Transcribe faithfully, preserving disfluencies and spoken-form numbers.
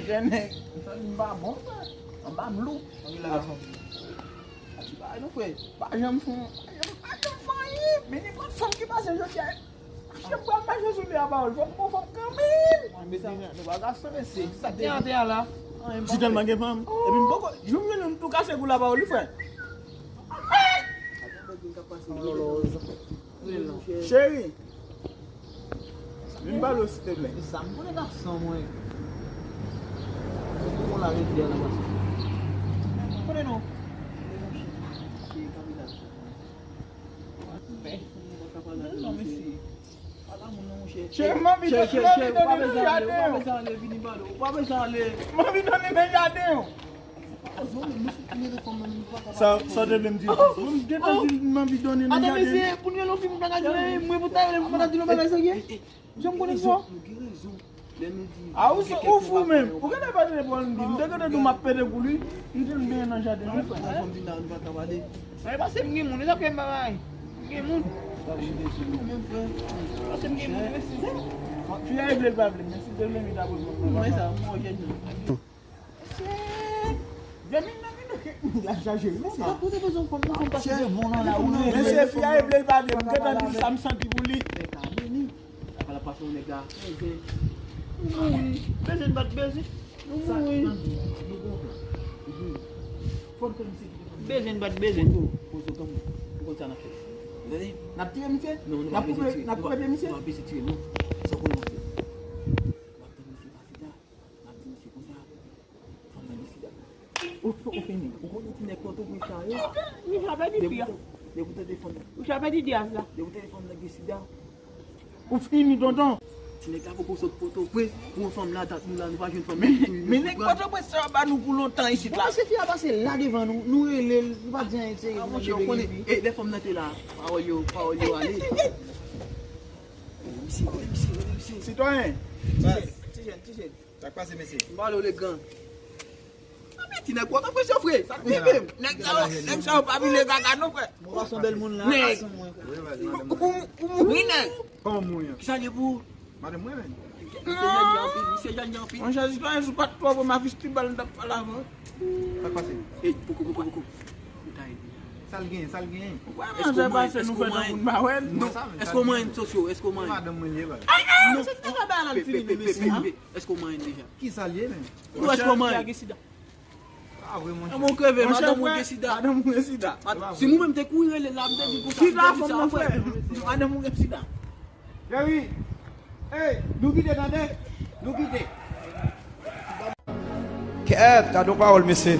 Jèn nèg, m santi m pa bon, frè. Anba m lou. Anba m lou. Ati bagay non, frè. Pa janm fè, pa janm, pa janm fè anyen. Men nenpòt fanm ki pase jodi a, m pral mache sou li a pawòl. Fò m pran fanm kanmenm. Mwen deja, nou pa ka sanbe se. Sa te an te a la. Si tèlman gen fanm. Epi m poko, jou m jwenn yon m tou kache kou la pawòl, wi, frè. Lòlòz. Cheri, vin pale w, silteplè. Sa m konnen gason mwen. Ou la rete la gason. Konnen non. Non, mesye. Cheri, m anvi do-, m anvi donnen nan jaden w. M anvi donnen nan jaden w. Sa, sa w te vle m di? Bon, m gentan di m anvi donnen nan jaden. Atè, mesye, pou n rele yon fi, m pa ka di l anyen. Mwen, pou ta rele m, m pa ka di l yon bagay serye. Jan m konnen sa. A, ou se, ou fou menm. Ou gentan pa tande pawòl m di. M te gentan di w m ap pede kou li. M di l m benyen nan jaden wi, frè. Mwen, paske m gen moun, e sa fè m pa bay. M gen moun. Paske m gen moun, mesye. Fi a vle l pa vle, men si te vle m, li ta pran mwen. Mwen sa, mwen jèn nan. Mesye, vèmin nan vin nan kèk moun la chaje wi, mesye. Mesye, fi a vle l pa vle, m gentan di sa m santi pou li. Apa la pase yon nèg la. Bezwen. Nou mouri. Bezwen bat bezwen. Nou mouri. Bezwen bat bezwen. Pozo, pozo, kanm. Ou konn sa n ap fè. Tande? N ap tiye misye? Non, nou pa bezwen tiye. N ap koupe pye misye? Nou pa bezwen tiye, non. Sa w konnen n ap fè? N ap tann misye pase la. N ap di misye konsa. Fanm nan gen sida. Ou, ou fini. Ou konnen ti nèg Pòtoprens sa yo. Misye ap pèdi pye a. Depi w tande fanm nan. Misye ap pèdi dyaz la. Depi w tande fanm nan gen sida. Ou fini, tonton. Ti nèg la poko sot Pòtoprens. Pou yon fanm la, dat nou la, nou pa jwenn fanm nan. Men nèg Pòtoprens sa yo ba nou kou lontan isit la. Bon, se fi a pase la devan nou, nou rele l, nou pa di anyen serye. Ah, monchè, ou konnen. E, lè fanm nan te la, pawòl yo, pawòl yo ale. Misye, misye, misye. Sitwayen. Ti jèn, ti jèn, ti jèn. Sa k pase, mesye? M pale w legan. Anpi ti nèg Pòtoprens yo fre. Sa k rive m? Nèg sa yo, nèg sa yo pa vin legaga non, frè. Mwen pa son bèl moun la, nèg. Ou, ou, ou mouri, nèg. Kòman mouri an? Kisa l ye pou ou? Madanm mwen menm. Misye jèn, misye jèn anpil. Monchè, sitwayen, si w pa t twò bon, m a fistibal, m t ap pale avè w. Sa k pase? Ey, poko, poko, poko. Ou ta ede. Sa l genyen, sa l genyen? Wè, manzè pase nou fè tankou n pa wè l. Non, èske w manyen sosyo? Èske w manyen? Madanm mwen li ye, baz. Ay, ay, se ti bagay la l fini, mesye. Èske w manyen deja? Ki sa l ye, menm? Ou èske w manyen? Gen sida. Ah, vre, monchè. Mwen kreve, madanm mwen gen sida. Madanm mwen gen sida. Si mwen menm te kouri rele l la, m te di konsa, m te di sa, frè. Madanm mwen gen sida. Jerry, hey, nou kite, tande? Nou kite. Kèt, gade yon pawòl, mesye.